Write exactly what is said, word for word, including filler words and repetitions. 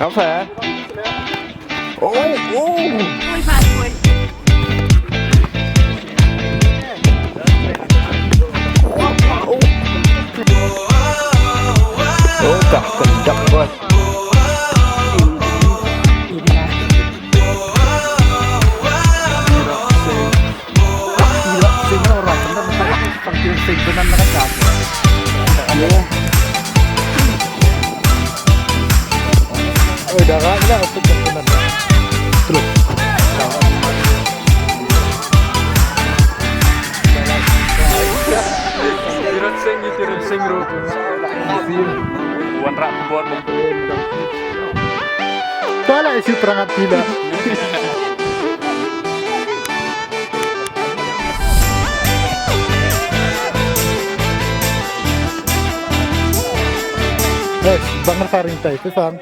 Apa? Oh, oh. Oh, ka kynjah, bos. Ila sing ora kena, sing benar nak kata. Oh, dah rak lah, aku tak benar. Terus. Tirot sing, tirot sing ru. Wan rak buat. Tala isi perangkat tidak. Eh, bang saring tai, tu sang.